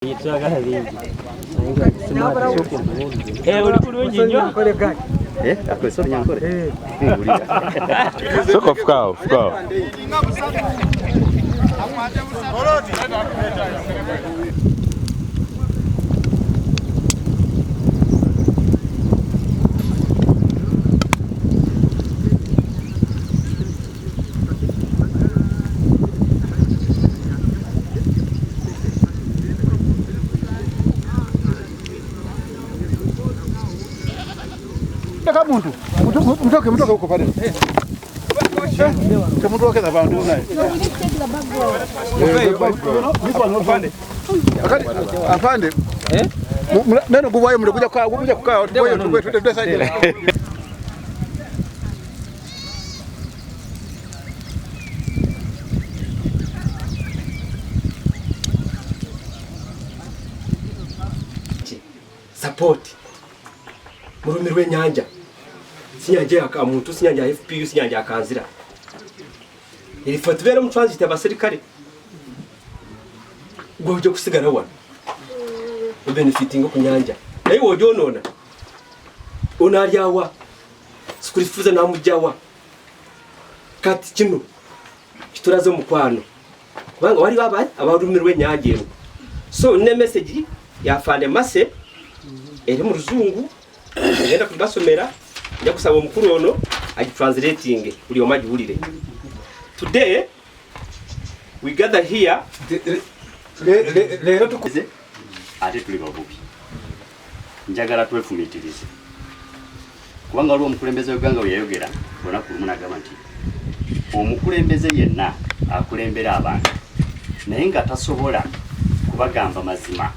Twagala bingi. Oli bulungi nnyo. Akozesa olunyankole. Sooka ofukaawo, fukaawo. Muntu mutoke mutoke huko pale. Temutoke na bantu naye. Afande. Eh? Neno guwayo mlikuja kukaa kuja kukaa tuwe tuwe side. Support. Murumirwe nyanja. Sinyanja ya muntu, sinyanja ya FPU, sinyanja ya Kanzira. Ilifa tubeera mu transit abaserikale. Gwe ojja kusigala wano. Obenefitinga ku nyanja. Naye w'ogyonoona onaalyawa, sikulifuza n'amugyawa. Kati kino kitulaze omukwano. Kubanga waliwo abalumirwa ennyanja eno. So ne message ya Afande Mase eri mu Luzungu, ngenda kubasomera. Nja kusaba omukulu ono agitranslating buli omu agiwulire. Today we gather here leero tukuze ate tuli bavubi. Njagala twefumiitirize. Kubanga waliwo omukulembeze w'eggwanga we yayogera olunaku lumu n'agamba nti omukulembeze yenna akulembera abantu naye nga tasobola kubagamba mazima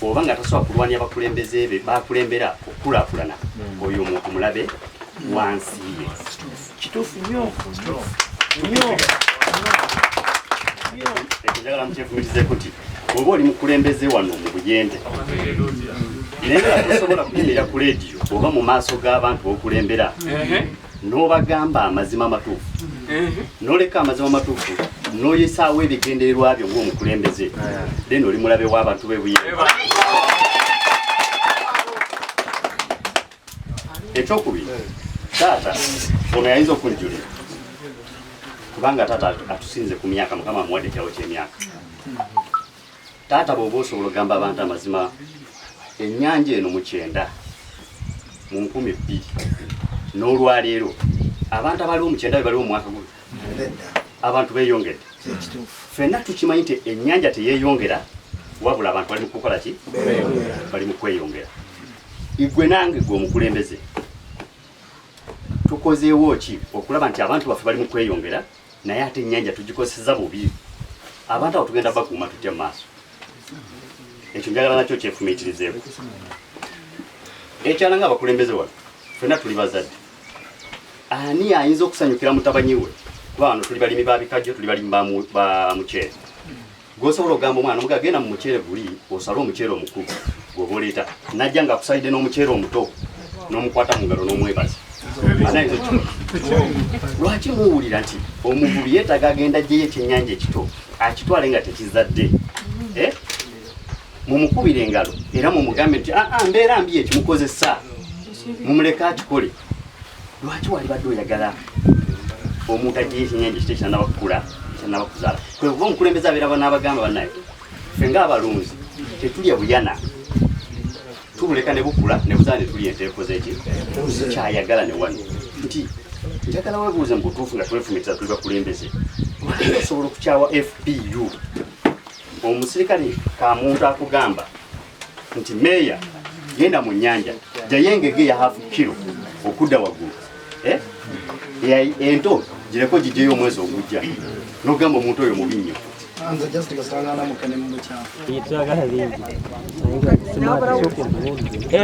oba nga tasobola kulwanya abakulembeze be bakulembera okukulaakulana oyo omuntu mulabe wansi ye. Kituufu nnyo. Nnyo. Ekyo njagala mukyefumitirizeeko nti bw'oba oli mukulembeze wano mu Buyende naye nga tosobola kuyimirira ku leediyo oba mu maaso g'abantu b'okulembera n'obagamba amazima amatuufu n'oleka amazima amatuufu n'oyisaawo ebigendererwa byo ng'omukulembeze then oli mulabe w'abantu b'e Buyende. Ekyokubiri, taata ono yayinza okunjulira kubanga taata atusinze ku myaka, Mukama amuwadde ekirabo ky'emyaka. Taata bw'oba osobola ogamba abantu amazima, ennyanja eno mu 90 mu 2000 n'olwaleero abantu abaliwo mu 90 be baliwo mu mwaka guno abantu beeyongedde. Ffenna tukimanyi nti ennyanja teyeeyongera wabula abantu bali mu kukola ki? Bali mu kweyongera. Igwe nange gwe omukulembeze tukozeewo ki okulaba nti abantu baffe bali mu kweyongera naye ate ennyanja tugikozeseza bubi? Abantu abo tugenda bakuuma tutya mu maaso? Ekyo njagala nakyo kyefumiitirizeeko. Ekyala ng'abakulembeze wano ffenna tuli bazadde. Ani ayinza okusanyukira mutabanyi we? Kuba wano tuli balimi ba bikajjo, tuli balimi ba muceere. Gw'osobola okugamba omwana omuga genda mu muceere guli osale omuceere omukulu gw'oba oleeta n'ajja ng'akusalidde n'omuceere omuto n'omukwata mu ngalo n'omwebaza. Ani ayinza okukikola? Lwaki muwulira nti omuvubi yeetaaga agenda aggyeyo ekyennyanja ekito akitwale nga tekizadde? Mumukubire engalo era mumugambe nti mbeera mbi ekimukozesa, mumuleke akikole. Lwaki walibadde oyagala omuntu aggyeyo ekyennyanja ekito ekitannaba kukula, ekitannaba kuzaala? Kwe kuba omukulembeze abeera n'abagamba bannaye ffe ng'abalunzi tetulya buyana, tubuleka ne bukula ne buzaala ne tulya ente ekoze ki kyayagala ne wano. Nti njagala weebuuze mu butuufu nga twefumitiriza tuli bakulembeze, lwaki osobola okukyawa FPU? Omusirikale kamuntu akugamba nti meeya genda mu nnyanja jjayo engege ya half kilo okudda waggulu, ento gireko gigyeyo omwezi ogujja n'ogamba omuntu oyo mubi nnyo. Twagala bingi.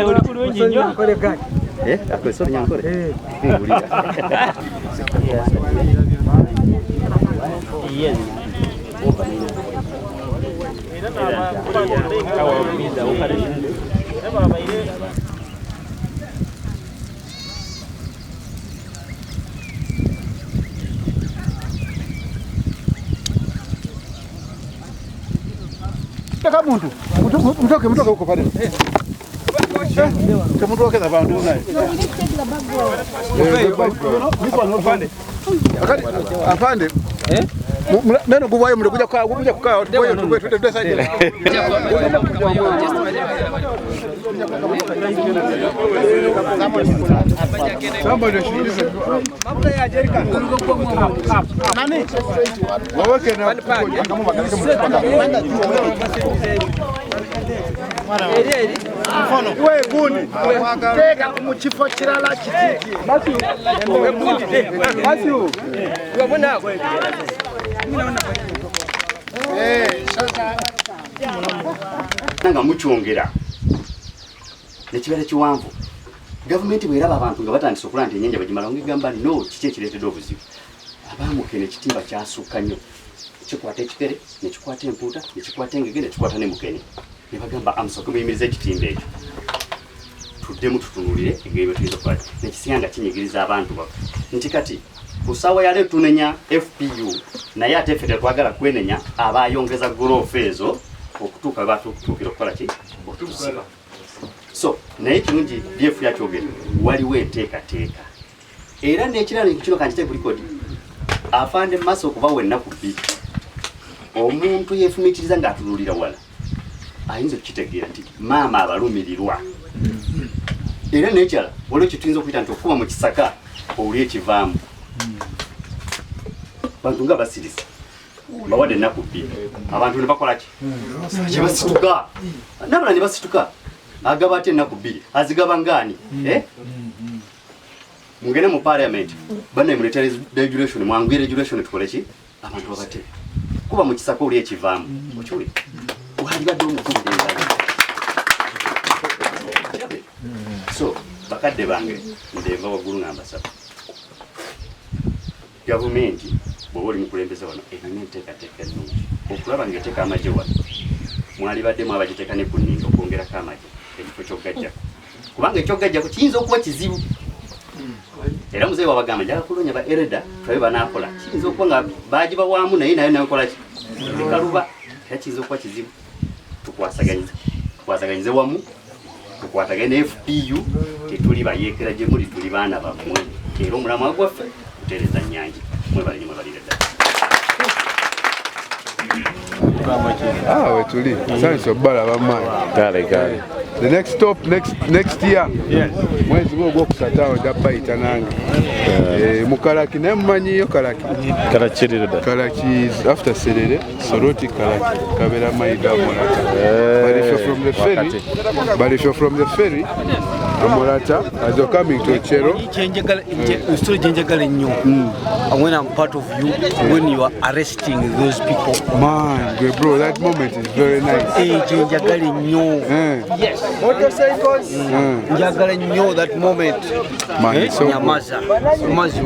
Oli bulungi nnyo. Akozesa olunyankole. Yes. Taka muntu. Mutoke mutoke huko pale. Temutoke na bantu naye. Afande. Afande. Eh? Neno guvayo mlikuja kukaa kuja kukaa tuboyo tuboyo side. Somebody should listen. Nani? Waweke na Iwe gundi. Tega mu kifo kirala kitiki. Matthew. Nga mukyongera nekibeera kiwanvu. Gavumenti bweraba abantu nga batandise okulaba nti ennyanja bagimala ngegamba no, kiki ekireetedde obuzibu? Abaamukene ekitimba kyasukka nnyo, kikwata ekikere nekikwata empuuta nekikwata engege nekikwata ne mukene. Ne bagamba amusooke muyimirize ekitimba ekyo, tuddemu tutunuulire engeri bwe tuyinza okukola nekisinga nga kinyigiriza abantu baffe. Nti kati ku ssaawa ya leero tunenya FPU, naye ate ffe tetwagala kwenenya abayongeza goloofa ezo okutuuka we batutuukira okukola ki? Okutusiba. So naye kirungi DF yakyogera, waliwo enteekateeka. Era n'ekirala kino kankite ku likodi, afande mu maaso okubawa ennaku bbiri, omuntu yeefumiitiriza ng'atunuulira wala ayinza okukitegeera nti maama abalumirirwa. Era n'ekirala waliwo kye tuyinza okuyita nti okuba mu kisaka oli ekivaamu. Bantu nga basirisa bawadde ennaku bbiri, abantu ne bakola ki? Ne basituka. N'abalala ne basituka. Agaba ate ennaku bbiri azigaba ngaani? Mugende mu parliament bannaye muleete regulation, mwanguye regulation tukole ki? Abantu babate. Kuba mu kisaka oli ekivaamu okiwulira? Walibadde omukubira engalo. So bakadde bange ndenva waggulu nga mbasaba, gavumenti bw'oba oli mukulembeze wano erina enteekateeka ennungi okulaba ng'eteeka amagye wano. Mwalibaddemu abagiteeka ne ku nninga okwongerako amagye ekifo ky'okugajjako, kubanga eky'okugajjako kiyinza okuba kizibu. Era muzeeyi wabagamba njagala kuloonya ba ereda tulabe banaakola, kiyinza okuba nga baagibawaamu naye nayo nakola ki? Ekaluba. Era kiyinza okuba kizibu. Tukwasaganyize wamu, tukwatagane ne FPU, tetuli bayeekera gye muli, tuli baana bammwe. Era omulamwa gwaffe kutereeza nnyanja. Mwebale nnyo, mwebalire ddala. Ah, wetuli. Asante obalaba maanyi. Kale kale. The next stop next year. Mwezi gwo ogwokusatu awo nja bayita nange. Mu Kalaki naye mumanyiyo Kalaki? Kalaki kiri dda. Kalaki is after Serere, Soroti Kalaki, Kabera Mayiga Amorata. But if you're from the ferry, but if you're from the ferry, Amorata, as you're coming to Ochero. Story gyenjagala ennyo. When I'm part of you, when you are arresting those people. Man, bro, that moment is very nice. Gyenjagala ennyo. Yes. Motorcycles. Njagala nnyo that moment. Man, it's so good. Nyamaza. Mazi.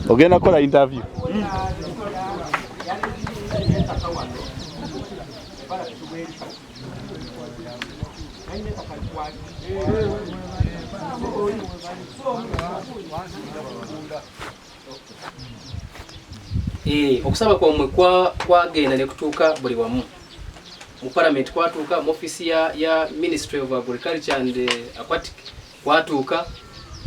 Ogenda kukola interview. Okusaba kwammwe kwagenda ne kutuuka buli wamu. Mu parliament kwatuuka, mu office ya Ministry of Agriculture and Aquatic kwatuuka.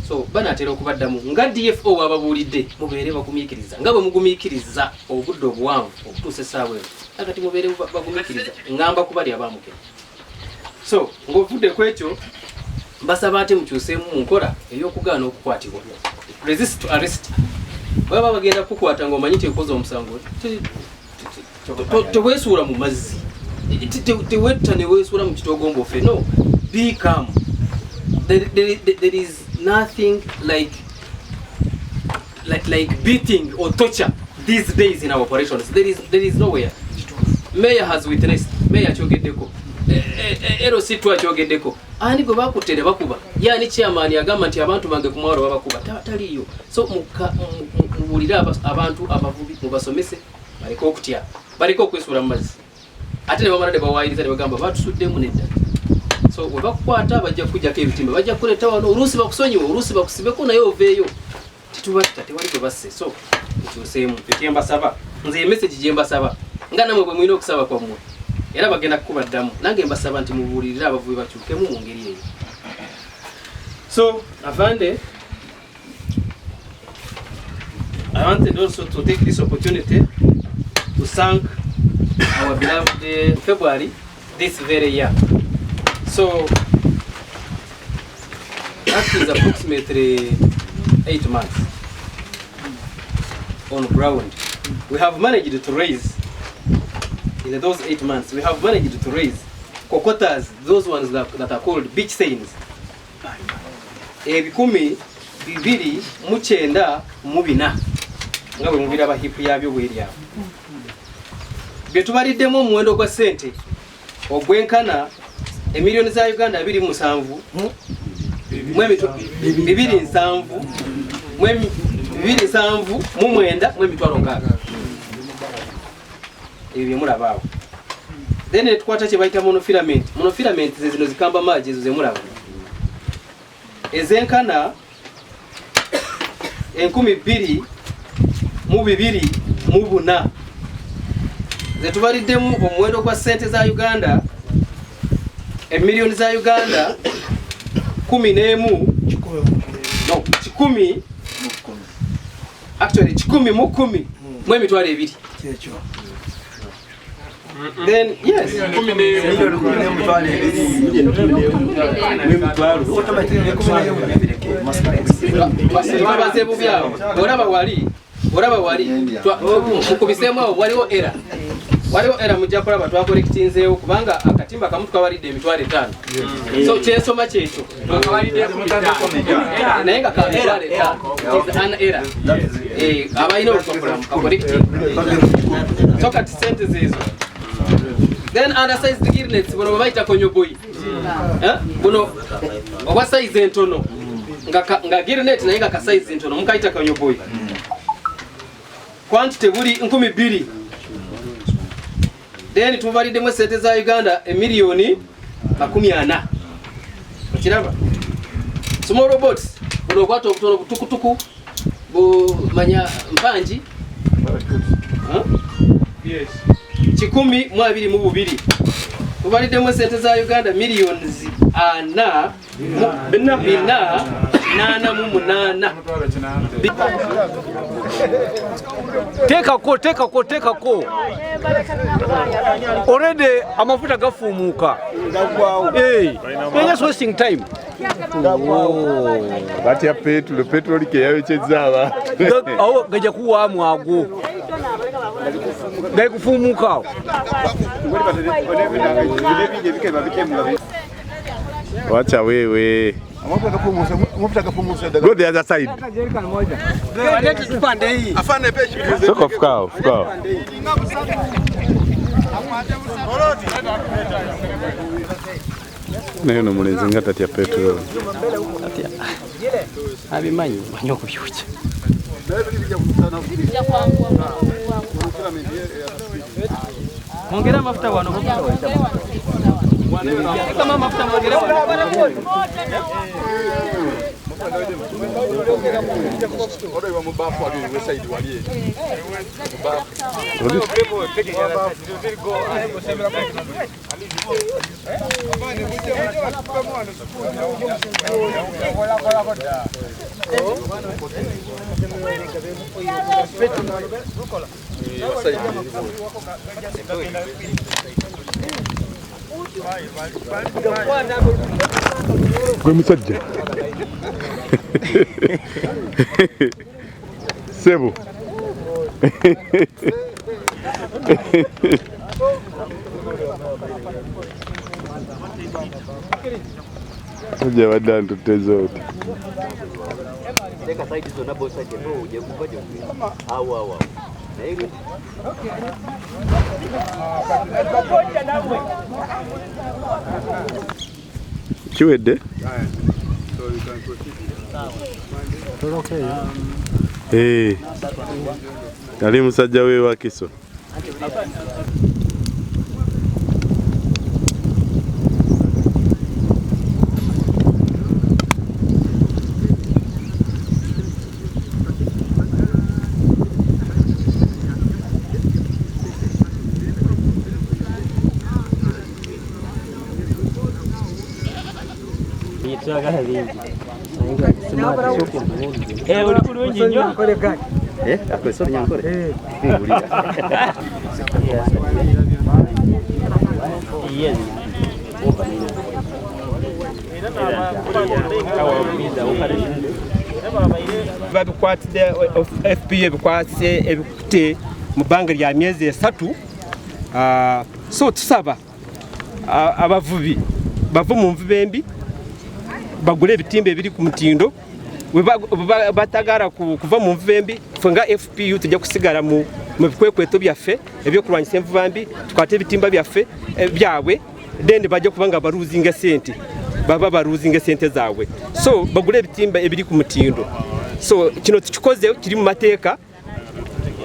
So banaatera okubaddamu nga DFO wababuulidde mubeere bagumiikiriza nga bwe mugumiikiriza obudde obuwanvu okutuusa essaawa eno, akati mubeere bagumiikiriza ngamba kubali abaamukene. So ng'ovudde ku ekyo mbasaba ate mukyuseemu mu nkola ey'okugaana okukwatibwa, resist to arrest. Baba bagenda kukwata ng'omanyi nti okoze omusango, teweesuula mu mazzi, tewetta ne weesuula mu kitogombo ffe. No, be calm. There is nothing like beating or torture these days in our operations. There is nowhere. Mayor has witnessed. Mayor akyogeddeko, LC2 akyogeddeko. Ani gwe bakutte ne bakuba? Yani chairman yagamba nti abantu bange ku mwalo babakuba. Taliiyo. So mubuulire abantu abavubi mubasomese baleke okutya, baleke okwesuula mu mazzi. Ate ne bamala ne bawaayiriza ne bagamba batusuddemu nedda. So So bwe bakukwata bajja kukujjako ebitimba, bajja kukuleeta wano, oluusi bakusonyiwe, oluusi bakusibeko naye oveeyo. Tetubatta, tewali gwe basse. So nkyuseemu ekye mbasaba, nze emessage gye mbasaba nga nammwe bwe mulina okusaba kwammwe, era bagenda kukubaddamu. Nange mbasaba nti mubuulirire abavubi bakyukemu mu ngeri eyo. So afande, I wanted also to take this opportunity to thank our beloved February this very year. So that is approximately 8 months on ground. We have managed to raise, in those 8 months, we have managed to raise kokotas, those ones that are called beach seines, 294 nga bwe mubiraba hipu yabyo bweri awo. Bye tubaliddemu omuwendo gwa ssente ogwenkana emiliyoni za Uganda 27 279 6. Ebyo bye mulaba awo. Then tukwata kye bayita monofilament. Monofilament ze zino zikamba maji ezo ze mulaba, ezenkana 2224 ze tubaliddemu omuwendo gwa ssente za Uganda emiliyoni za Uganda 11 no 1 actually 110 mu emitwalo ebiri. Then yes, twabaze bubi awo. Olaba wali mukubiseemu awo, waliwo era mujja kulaba twakolekitinzeewo kubanga akatimba kamu tukabalidde emitwalo 5. So kyensoma kyekyo naye nga ka mitwalo 5 is an error. Abalina olupapula mukakolekiti. So kati sente zeezo. Then undersized gillnets buno bwe bayita konyoboyi, buno obwa size entono nga gillnet naye nga ka size entono mukayita konyoboyi. Quantity buli 2000. Then tubaliddemu sente za Uganda emiliyoni 40. Okiraba? Small robots buno okwata obutono butukutuku bumanya mpanji. Yes. 122. Tubaliddemu sente za Uganda miliyoni 4 4 8 8. Tekako. Already amafuta gafumuka. Hey, they're just wasting time. Batya petroli ke yayokyezza. Awo gajja kuwaamu ago. Gali kufumuka. Wacha wewe. Go the other side. Soko fukao. Nayo no mulenzi nga tatya petrol. Tatya. Abimanyi manyi okubyukya. Mwongera amafuta wano. Kama mafuta mwongera wano. Gwe musajja. Sebo. Musajja abadde antutte zote. Kiwedde? Ali musajja we Wakiso. Tetwagala bingi. Oli bulungi nnyo. Akozesa Olunyankole? Wulira. Yes. Babikwatidde FPU ebikwase ebikute mu bbanga lya myezi 3. So tusaba abavubi bave mu nvuba embi, bagule ebitimba ebiri ku mutindo. Batagala kuva mu nvuba embi, ffe nga FPU tujja kusigala mu bikwekweto byaffe ebyokulwanyisa envuba mbi, tukwate ebitimba byaffe byabwe, then bajja kuba nga baluzinga sente, baba baluzinga sente zaabwe. So bagule ebitimba ebiri ku mutindo. So kino tukikoze kiri mu mateeka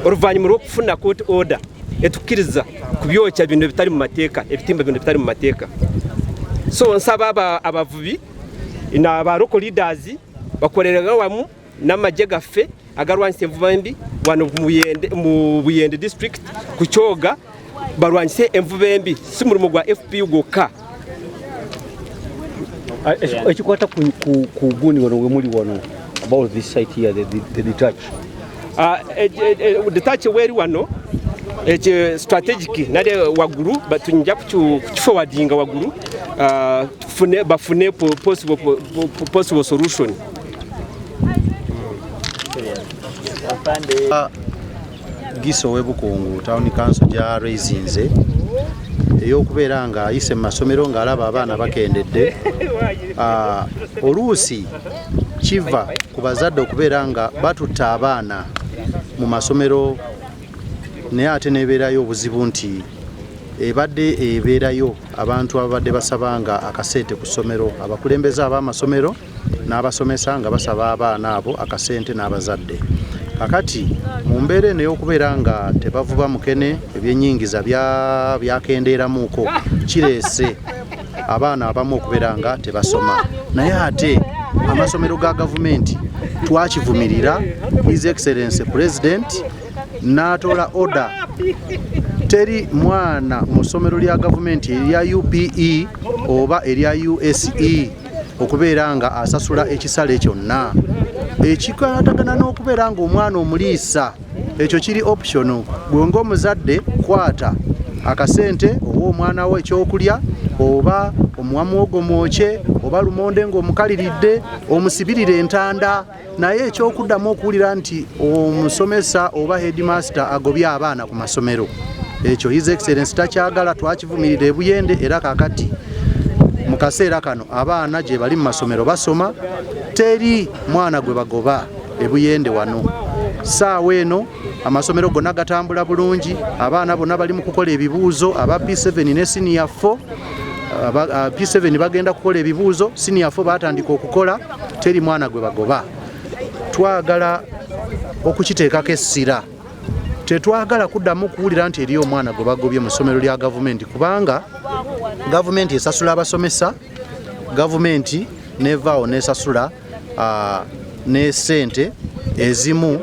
oluvannyuma lw'okufuna court order etukkiriza kubyokya bino ebitali mu mateeka, ebitimba bino ebitali mu mateeka. So nsaba abavubi n'aba local leaders bakolera wamu n'amagye gaffe agalwanyisa envuba embi wano mu Buyende district ku Kyoga, balwanyise envuba embi, si mulimu gwa FPU gwokka. Ekikwata ku gundi wano we muli wano about this site here, the detach. Detach weri wano strategic nale waggulu tujja kukiforwardinga waggulu, bafune possible solution. Giso w'Ebukungu Town Council gya raisinze ey'okubeera nga ayise mu masomero ng'alaba abaana bakendedde. Oluusi kiva ku bazadde okubeera nga batutta abaana mu masomero, naye ate n'ebeerayo obuzibu nti ebadde ebeerayo abantu ababadde basabanga akasente ku ssomero, abakulembeze ab'amasomero n'abasomesa nga basaba abaana abo akasente n'abazadde. Kakati mu mbeera eno ey'okubeera nga tebavuba mukene, ebyennyingiza byakendeeramuuko, kireese abaana abamu okubeera nga tebasoma. Naye ate amasomero ga gavumenti twakivumirira, His Excellency President n'atoola order, teri mwana mu ssomero lya gavumenti erya UPE oba erya USE okubeera nga asasula ekisale kyonna. Ekikwatagana n'okubeera ng'omwana omuliisa, ekyo kiri optional. Gwe ng'omuzadde kwata akasente owa omwana wo ekyokulya, oba omuwa muwogo mwokye, oba lumonde ng'omukaliridde, omusibirire entanda. Naye ekyokuddamu okuwulira nti omusomesa oba headmaster agobye abaana ku masomero, ekyo His Excellency takyagala, twakivumirira eBuyende. Era kaakati mu kaseera kano abaana gye bali mu masomero basoma, teri mwana gwe bagoba eBuyende wano. Saawa eno amasomero gonna gatambula bulungi, abaana bonna bali mu kukola ebibuuzo, aba P7 ne senior 4, P7 bagenda kukola ebibuuzo, senior 4 batandika okukola, teri mwana gwe bagoba. Twagala okukiteekako essira, tetwagala kuddamu kuwulira nti eriyo omwana gwe bagobye mu ssomero lya gavumenti, kubanga gavumenti esasula abasomesa, gavumenti nevaawo nesasula ne ssente ezimu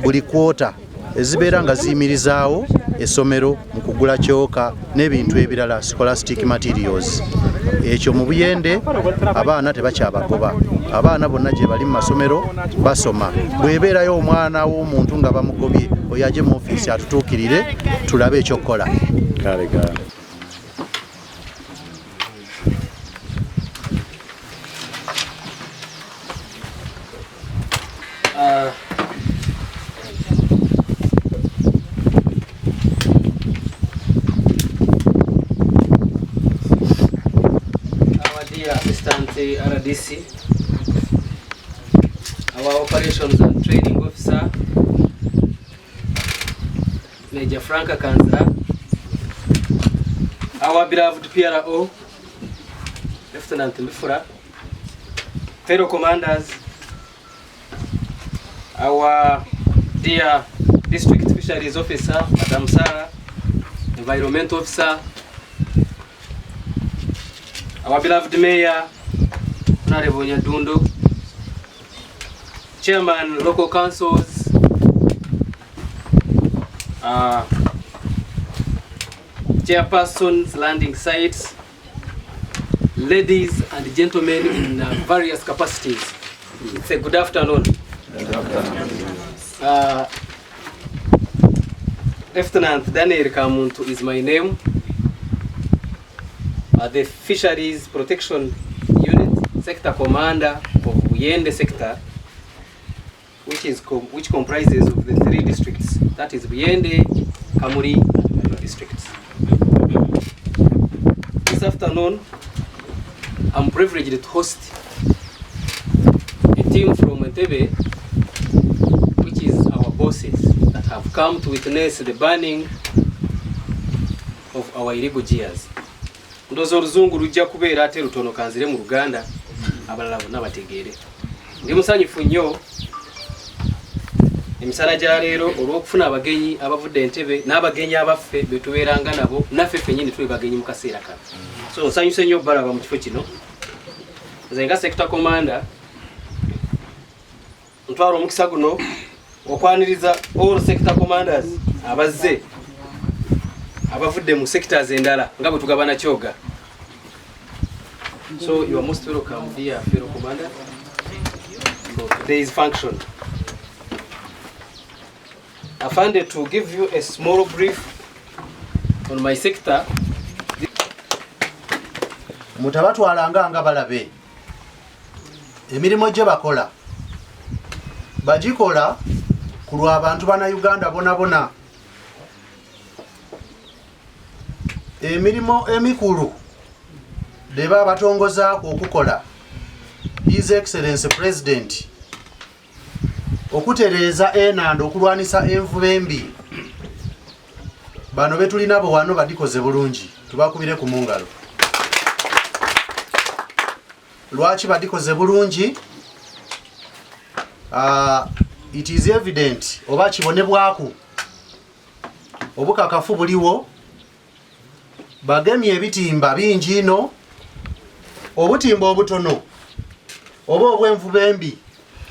buli kwota ezibeera nga ziyimirizaawo essomero mu kugula kyoka n'ebintu ebirala, scholastic materials. Ekyo mu Buyende abaana tebakyabagoba, abaana bonna gye bali mu masomero basoma. Bw'ebeerayo omwana w'omuntu nga bamugobye, oyo aje mu ofiisi atutuukirire tulabe ekyokukola. Kale kale. Our dear Assistant RDC, our Operations and Training Officer, Major Frank Kanzra, our beloved PRO, Lieutenant Mifura, fellow commanders, our dear District Fisheries Officer, Madam Sarah, Environment Officer, our beloved Mayor, Honorable Nyadundo, Chairman, Local Councils, Chairpersons, Landing Sites, Ladies and gentlemen in various capacities, it's a good afternoon. Good afternoon. Lieutenant Daniel Kamuntu is my name. The Fisheries Protection Unit Sector Commander of Buyende Sector, which comprises of the 3 districts, that is Buyende, Kamuli, and Kano districts. This afternoon, I'm privileged to host a team from Entebbe, which is our bosses that have come to witness the burning of our illegal gears. Ndoza oluzungu lujja kubeera ate lutono kanzire mu Luganda abalala bonna bategeere. Ndi musanyufu nnyo emisana gya leero olw'okufuna abagenyi abavudde Entebbe n'abagenyi abaffe be tubeeranga nabo naffe ffennyini tuli bagenyi mu kaseera kano. So nsanyuse nnyo balaba mu kifo kino. Nze nga sector commander ntwala omukisa guno okwaniriza all sector commanders abazze abavudde mu sectors endala nga bwe tugabana kyoga. So you are most welcome, dear fellow commander, for today's function. I found it to give you a small brief on my sector. Mutabatwalanga nga balabe emirimu gye bakola bagikola ku lw'abantu bannayuganda bona bona. Emirimu emikulu de baba batongozaako okukola His Excellency President okutereeza enanda okulwanisa envuba embi, bano betulina bo wano badikoze bulungi, tubakubire ku mungalo. Lwaki badikoze bulungi? It is evident oba kibonebwaku obukakafu buliwo, bagemye ebitimba bingi ino, obutimba obutono oba obw'envuba embi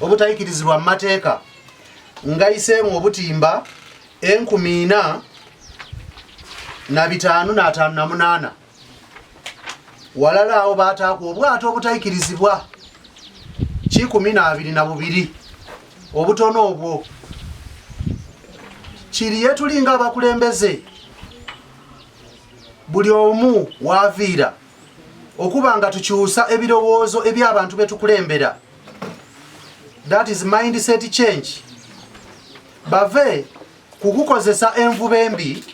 obutayikirizibwa mu mateeka ngayiseemu obutimba 4558. Walala awo baataaku obwato obutayikirizibwa 122 obutono obwo. Kiriye tulinga abakulembeze buli omu waaviira okuba nga tukyusa ebirowoozo eby'abantu be tukulembera. That is mindset change. Bave kukukozesa envuba embi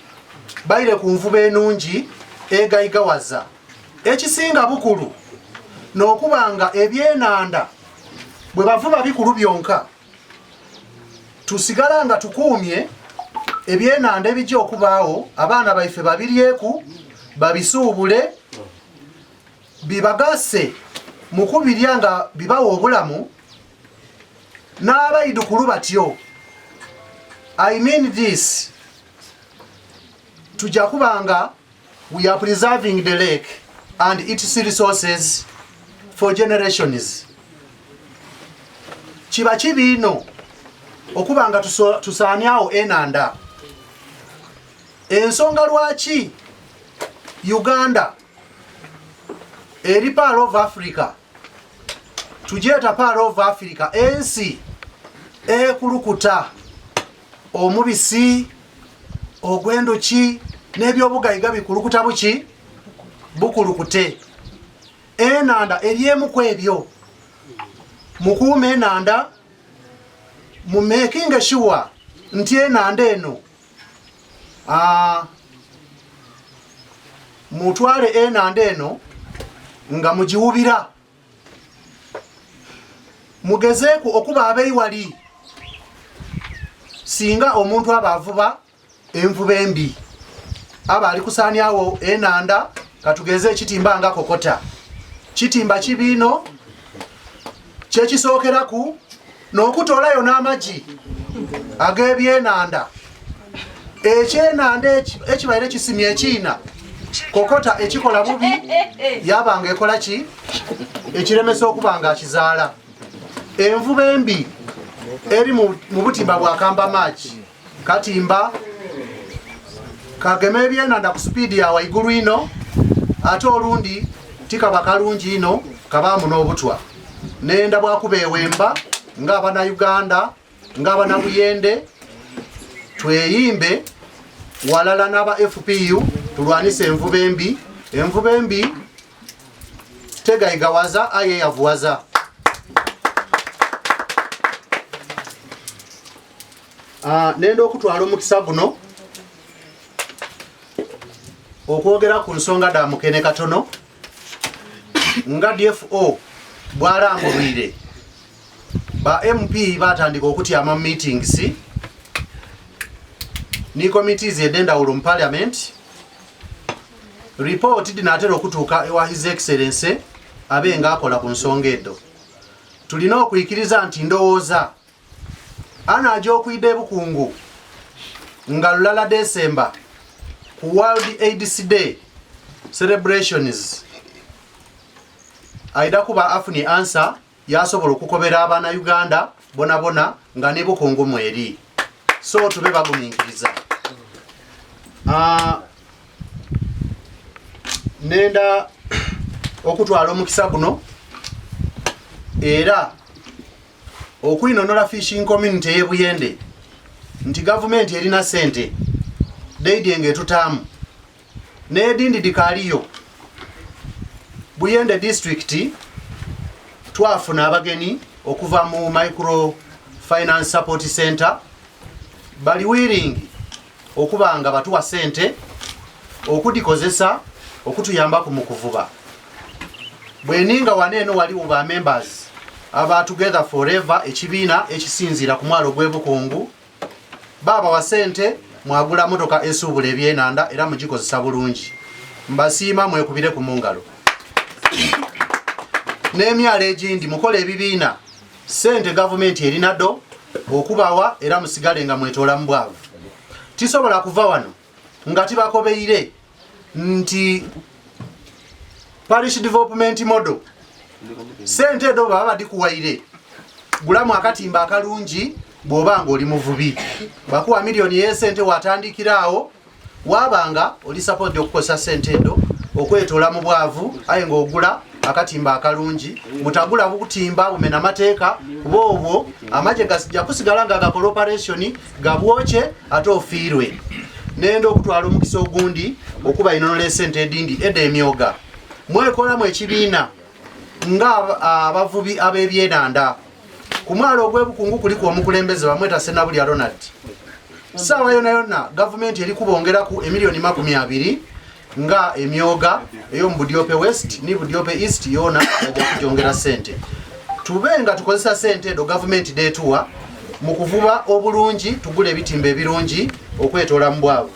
baire ku nvuba enungi egayigawaza. Ekisinga bukulu n'okuba nga ebyenanda bwe bavuba bikulu byonka, tusigala nga tukuumye ebyenanda ebijja okubaawo, abaana baife babiryeku babisuubule bibagase mu kubirya nga bibawa obulamu n'abaidukulu batyo. I mean this, tujja kubanga we are preserving the lake and its resources for generations. Kiba kibi ino okuba nga tusaanyawo enanda. Ensonga lwaki Uganda eri Pearl of Africa, tugyeta Pearl of Africa, ensi ekulukuta omubisi ogw'enduki n'ebyobugayiga bikulukuta buki bukulukute. Enanda eri emu ku ebyo. Mukuume enanda, mu making sure nti enanda eno mutwale enanda eno nga mugiwubira, mugezeeku okuba abeiwali singa omuntu aba avuba envuba embi aba ali kusaanyawo enanda. Katugeze ekitimba nga kokota, kitimba kibiino kyekisookeraku n'okutoolayo n'amagi ag'ebyenanda. Ekyenanda ekibaire kisimye ekiina, kokota ekikola bubi yabanga ekola ki ekiremesa okuba nga akizaala. Envuba embi eri mu butimba bwakamba maagi, katimba kagema ebyenanda ku sipiidi ya waigulu ino, ate olundi Tikaba kalungi ino kabaamu n'obutwa. Nenda bwakuba ewemba ng'abannayuganda ng'abanabuyende tweyimbe walala n'aba FPU tulwanise envuba embi. Envuba embi tegayigawaza aye yavuwaza. Nenda okutwala omukisa guno okwogera ku nsonga dda mukene katono nga DFO bw'alambulwire ba MP batandika okutyama mu meetings ni committees ed'endawulo mu parliament. Report dinaatera okutuuka ewa His Excellency abe ng'akola ku nsonga edo. Tulina okwikiriza nti ndowooza anaaja okwida ebukungu nga lulala December ku World AIDS Day celebrations aida kuba afunye answer yasobola okukobera abaana Uganda bona bona nga ne bukungu mweri. So tube bagumiikiriza. Nenda okutwala omukisa guno era okwinonola fishing community ey'Ebuyende nti gavumenti erina ssente deidi ng'etutaamu n'edindi dikaaliyo. Buyende district twafuna abagenyi okuva mu micro finance support center bali willing okuba nga batuwa ssente okudikozesa okutuyambaku mu kuvuba. Bweninga wano eno waliwo ba members aba Together Forever, ekibiina ekisinziira ku mwalo gw'Ebukungu, baabawa ssente mwagula motoka esuubula ebyenanda era mugikozesa bulungi. Mbasiima, mwekubire ku mungalo. N'emyalo egindi mukola ebibiina, ssente gavumenti erina ddo okubawa era musigale nga mwetoola mu bwavu. Tisobola kuva wano nga tibakobeire nti parish development model sente edo baba badikuwaire gulamu akatimba akalungi bw'oba nga oli muvubi bakuwa miliyoni y'esente watandikira awo wabanga oli support okukozesa sente edo okwetoola mu bwavu aye ng'ogula akatimba akalungi. Mutagula butimba bumena mateeka kuba obwo amagye gajja kusigala nga gakola operation gabwoke ate ofiirwe. Nenda okutwala omukisa ogundi okuba inonola esente edindi eda emyoga mwekolamu ekibiina nga abavubi ab'ebyenanda. Ku mwalo ogw'Ebukungu kuliku omukulembeze bamweta Ssenabulya Ronald. Ssaawa yona yonna gavumenti eri kubongeraku emiliyoni 20 nga emyoga ey'omu Budiope West ni Budiope East yona bajja kujongera ssente. Tube nga tukozesa ssente edo gavumenti deetuwa mu kuvuba obulungi, tugule ebitimba ebirungi okwetoola mu bwavu.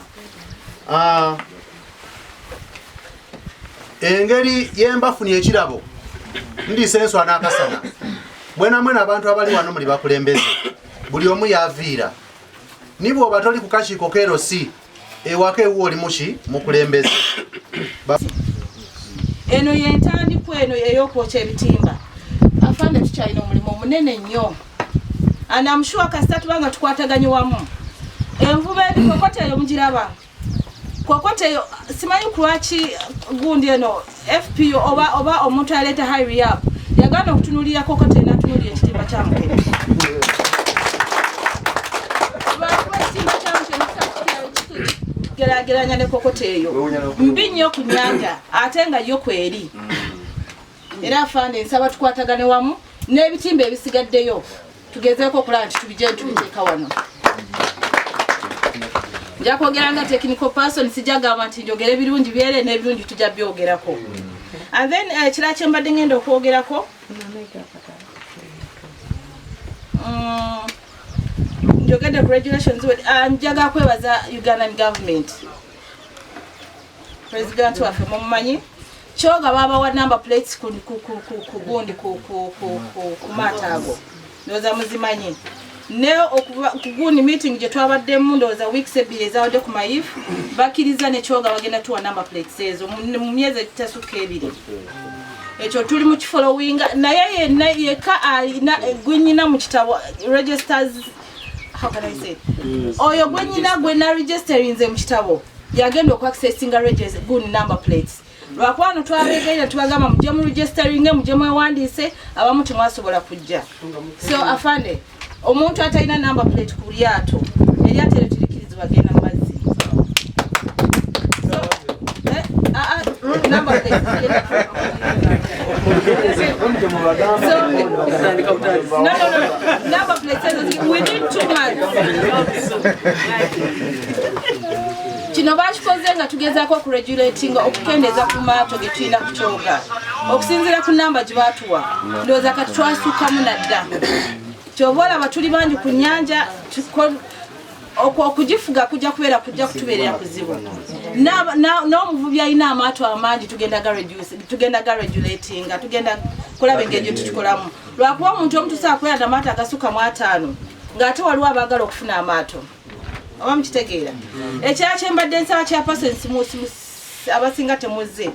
Engeri y'embafunye ekirabo ndiisa enswa n'akasana. Mwena mwena abantu abali wano muli bakulembeze, buli omu yaviira. Ni bw'oba toli ku kakiiko k'erosi ewaka ewuwo oli muki mukulembeze. Eno y'entandikwa eno ey'okwokya ebitimba. Afande, tukyalina omulimu omunene nnyo and I'm sure kasita tuba nga tukwataganye wamu envuba ebikokota eyo mugiraba kokota eyo simanyi kulwaki gundi eno FPO oba omuntu aleeta hurry up yagaana okutunuulira kokota eno atunuulira ekitimba kya mukene. Lwakuba ekitimba kya mukene gerageranya ne kokota eyo mbi nnyo ku nnyanja ate nga yo kweri. Era afande nsaba tukwatagane wamu n'ebitimba ebisigaddeyo tugezeeko okulaba nti tubijje tubiteeka wano. Nja kwogera nga technical person, sijja gamba nti njogere birungi byere n'ebirungi tujja byogerako. And then ekirala kye mbadde ngenda okwogerako, njogedde ku regulations, njagala kwebaza Ugandan government. President waffe mumumanyi, kyoga babawa number plates ku gundi ku maato ago, ndowooza muzimanyi. Ne ku gundi meeting gye twabaddemu ndowooza weeks ebbiri ezawadde ku mayifu bakkiriza ne kyoga bagenda tuwa number plates ezo mu myezi egitasukka ebiri. Ekyo tuli mu kifollowinga, naye yenna yekka alina gwenyina mu kitabo registers, how can I say it? Oyo gwenyina gwe na registerinze mu kitabo yagenda okuaccessinga good number plates. Lwakuba twabegerera tubagamba mujje mu registering, mujje mwewandiise, abamu temwasobola kujja. So afande, omuntu atalina number plate ku lyato, eryato eryo tirikkirizibwa genda mu mazzi. So, number plate. So, no. Number plate says within 2 months. Kino bakikoze nga tugezaako okuregulatinga okukendeeza ku maato ge tulina ku Kyoga. Okusinziira ku namba gye baatuwa, ndowooza kati twasukkamu nadda. Ky'oba olaba tuli bangi ku nnyanja, okugifuga kujja kubeera kujja kutubeerera kuzibu. N'omuvubi alina amaato amangi tugenda ga regulatinga, tugenda kulaba engeri gye tukikolamu. Lwakuba omuntu omu tusobola kubeera n'amaato agasukka mu 5 ng'ate waliwo abaagala okufuna amaato. Oba mukitegeera. Ekirala kye mbadde nsaba kya persons abasinga temuzze.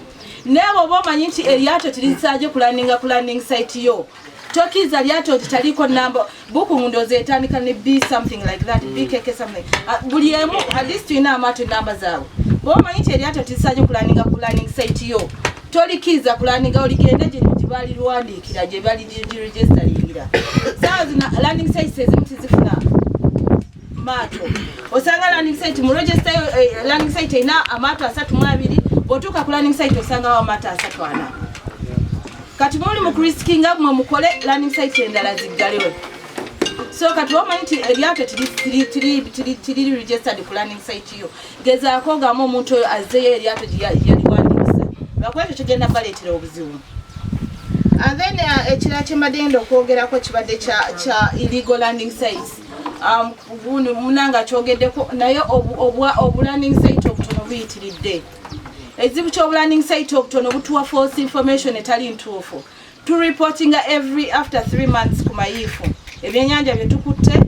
Naye bw'oba omanyi nti eryato terisaanye kulandinga ku landing site yo, tokkiriza lyato nti taliiko namba booking, ndowooza etandika ne B something like that, BKK something. Buli emu at least tulina amaato enamba zaabwe. Bw'oba omanyi nti eryato terisaanye kulandinga ku landing site yo, tolikkiriza kulandinga, oligende gye baliriwandiikira, gye baliriregisteringira. Saawa zino landing sites ezimu tizifuna maato. Osanga landing site mu register, landing site erina amaato 32, bw'otuuka ku landing site osangawo amaato 34. Kati muli mu kuriskinga, mmwe mukole landing site endala ziggalewo. So kati omanyi nti eryato tiriri registered ku landing site yo, gezaako gamu omuntu oyo azzeyo eryato gye yaliwandiikisa, lwakuba ekyo kigenda baleetera obuzibu. And then ekirala kye mbadde ngenda okwogerako kibadde kya illegal landing sites. Guno munanga kyogeddeko, naye obu landing site obutono buyitiridde. Ekizibu ky'obu landing site obutono, butuwa false information etali ntuufu. Tureportinga every after 3 months ku mayiifu ebyenyanja bye tukutte,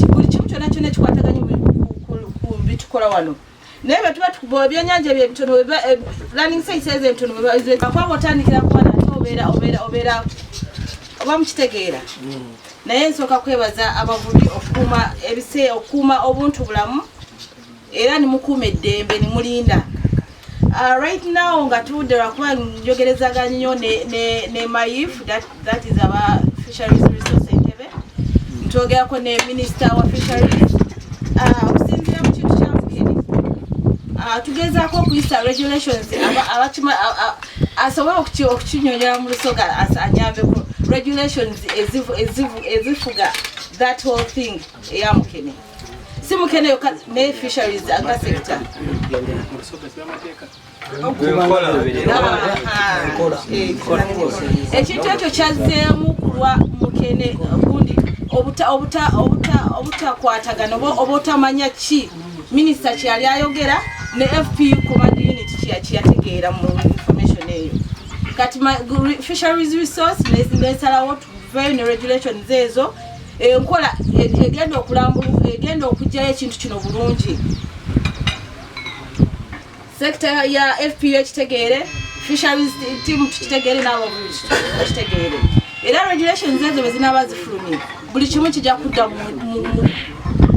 buli kimu kyonna kyonna ekikwataganye ku bitukola wano. Naye bwe tuba tukuba ebyenyanja bye bitono, landing sites ezo entono, kuba otandikira kuwana ate obeera oba mukitegeera. Naye nsooka kwebaza abavubi okukuuma ebiseera, okukuuma obuntu bulamu, era nimukuuma eddembe nimulinda. Right now nga tuvudde, lwakuba njogerezaganya nnyo ne Mayif, that is aba Fisheries Resource Entebe, ntwogerako ne minister wa fisheries. Okusinziira mu kintu kya mukene, tugezaako okuyisa regulations asobole okukinyonyola mu Lusoga, anyambe ku regulations ezifuga that whole thing eya mukene. Si mukene yokka, ne fisheries nga sector. Ekintu ekyo kyazzeemu kulwa mukene gundi obutakwatagana oba otamanya ki minisita kyeyali ayogera ne FPU command unit kyeyategeera mu information eyo. Kati fisheries resource nesalawo tuveeyo ne regulations ezo, enkola egenda okulambulu, egenda okugyayo ekintu kino bulungi. Sector ya FPU ekitegeere, fisheries team tukitegeere, n'abavubi tukitegeere. Era regulations ezo bwe zinaaba zifulumye, buli kimu kijja kudda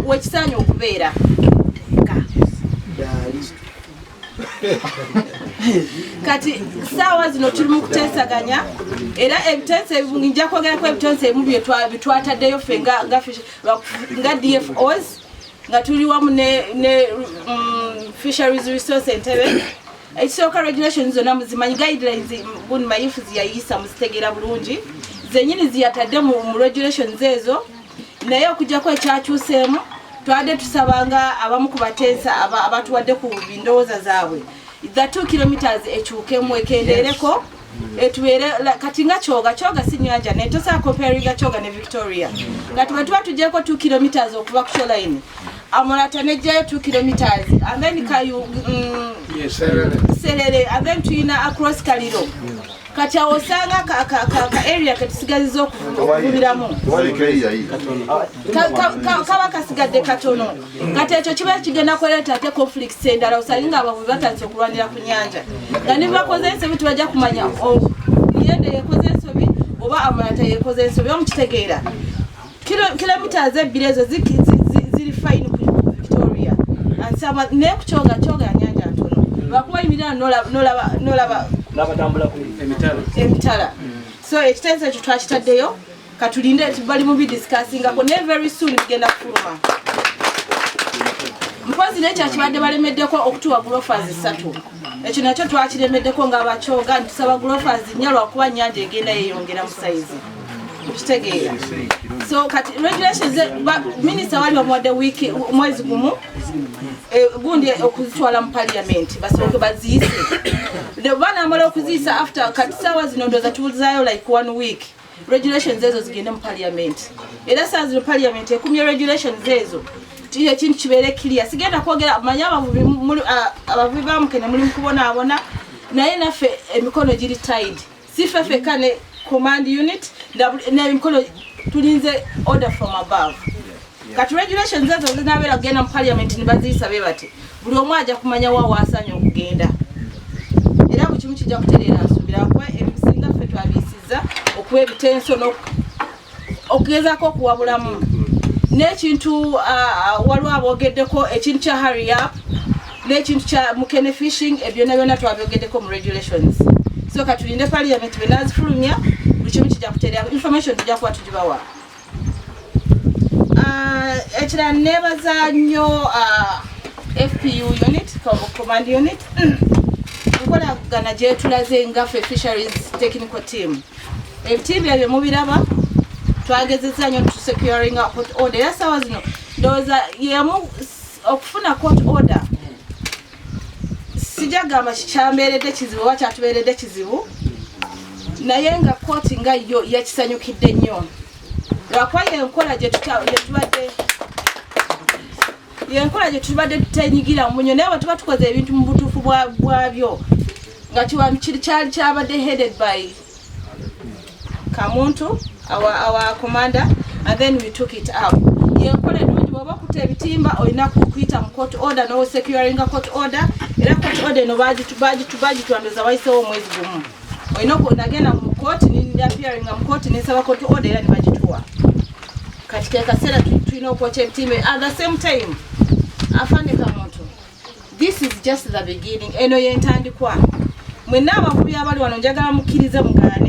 wekisaanye okubeera. Kati saawa zino tuli mu kuteesaganya, era ebiteeso ebimu nja kwogerako, ebiteeso ebimu byetwataddeyo ffe nga DFOs nga tuli wamu ne Fisheries Resource Entebe. Ekisooka, regulations zonna muzimanyi, guidelines gundi mayifu ziyayisa muzitegeera bulungi, zenyini ziyatadde mu regulations ezo. Naye okujjako ekyakyuseemu, twadde tusabanga abamu ku bateesa abatuwadde ku ndowooza zaabwe, the 2 kilometers ekyukemu, ekendeereko, etubeere kati nga Kyoga. Kyoga si nyanja, naye tosobola comparinga Kyoga ne Victoria. Kati bwe tuba tugyeko 2 kilometers okuva ku shoreline, Amulata nejjayo 2 kilometers, and then kayu Serere, and then tuyina across Kaliro. Kati awo osanga ka area ketusigaziza okuvubiramu kaba kasigadde katono. Kati ekyo kiba kigenda kuleeta ate conflicts endala, osange nga abavubi batandise okulwanira ku nyanja, nga ne bakoze ensobi tebajja kumanya yende yekoze ensobi oba Amulata yekoze ensobi. Omukitegeera, kilometers 2 ezo ziri fine ku Victoria. Naye ku Kyoga, Kyoga nyanja ntono. Lwakuba yimirira nolaba emitala. So ekiteeso ekyo twakitaddeyo, katulinde, bali mu bidiscussingako, naye very soon bigenda kufuluma. Mpozi nekyakibadde balemeddeko okutuwa groffers 3, ekyo nakyo twakiremeddeko ng'abakyoga ntusaba groffers 4 lwakuba nnyanja egenda yeeyongera mu sayizi, okitegeera. So kati regulations, minisita wali bamuwadde wiiki, omwezi gumu, gundi okuzitwala mu parliament basooke baziyise. Banamala okuziyisa after, kati saawa zino ndowooza tubuzaayo like one week, regulations ezo zigende mu parliament. Era saa zino parliament ekumye regulations ezo, ekintu kibeere clear. Sigenda kwogera, manye abavubi ba mukene muli mukubonaabona, naye naffe emikono giri tied, si ffe ffekka, ne command unit n'emikono tulinze order from above. Kati regulations ezo zinabeera kugenda mu parliament ne baziyisa be bati, buli omu ajja kumanya wa waasanye okugenda, era buli kimu kijja kutereera. Nsuubira kuba ebisinga ffe twabiyisizza okuba ebitenso okugezaako okuwabulamu n'ekintu. Waliwo aboogeddeko ekintu kya hurry up n'ekintu kya mukene fishing, ebyonna byonna twabyogeddeko mu regulations. So katulinde parliament benazifulumya, buli kimu kijja kutereera, information tujja kuba tugibawa. Ekirala, neebaza nnyo FPU unit, command unit, nkolagana gyetulaze nga ffe fisheries technical team. Ebitimba ebyo mubiraba, twagezeza nnyo tusecuringa court order, era saawa zino ndowooza yemu okufuna court order. Sijja gamba kyambeeredde kizibu oba kyatubeeredde kizibu, naye nga kooti nga yo yakisanyukidde nnyo, lwakuba yenkola gyetubadde, yenkola gye tubadde tutenyigira munyo, naye bwe tuba tukoze ebintu mu butuufu bwabyo nga kyali kyabadde headed by Kamuntu, our commander, and then we took it up. Yenkola ennungi, bw'oba okutta ebitimba olina kuyita mu court order no securinga court order, era court order eno bagitwandoza wayisewo omwezi gumu. Olina nagenda mu court, appearinga mu court, nensaba court order era ne bagituwa. Kati ke kaseera tulina okwokya ebitimba. At the same time, afande Kamuntu, this is just the beginning, eno yentandikwa. Mwenna abavubi abali wano, njagala mukkirize mugaane.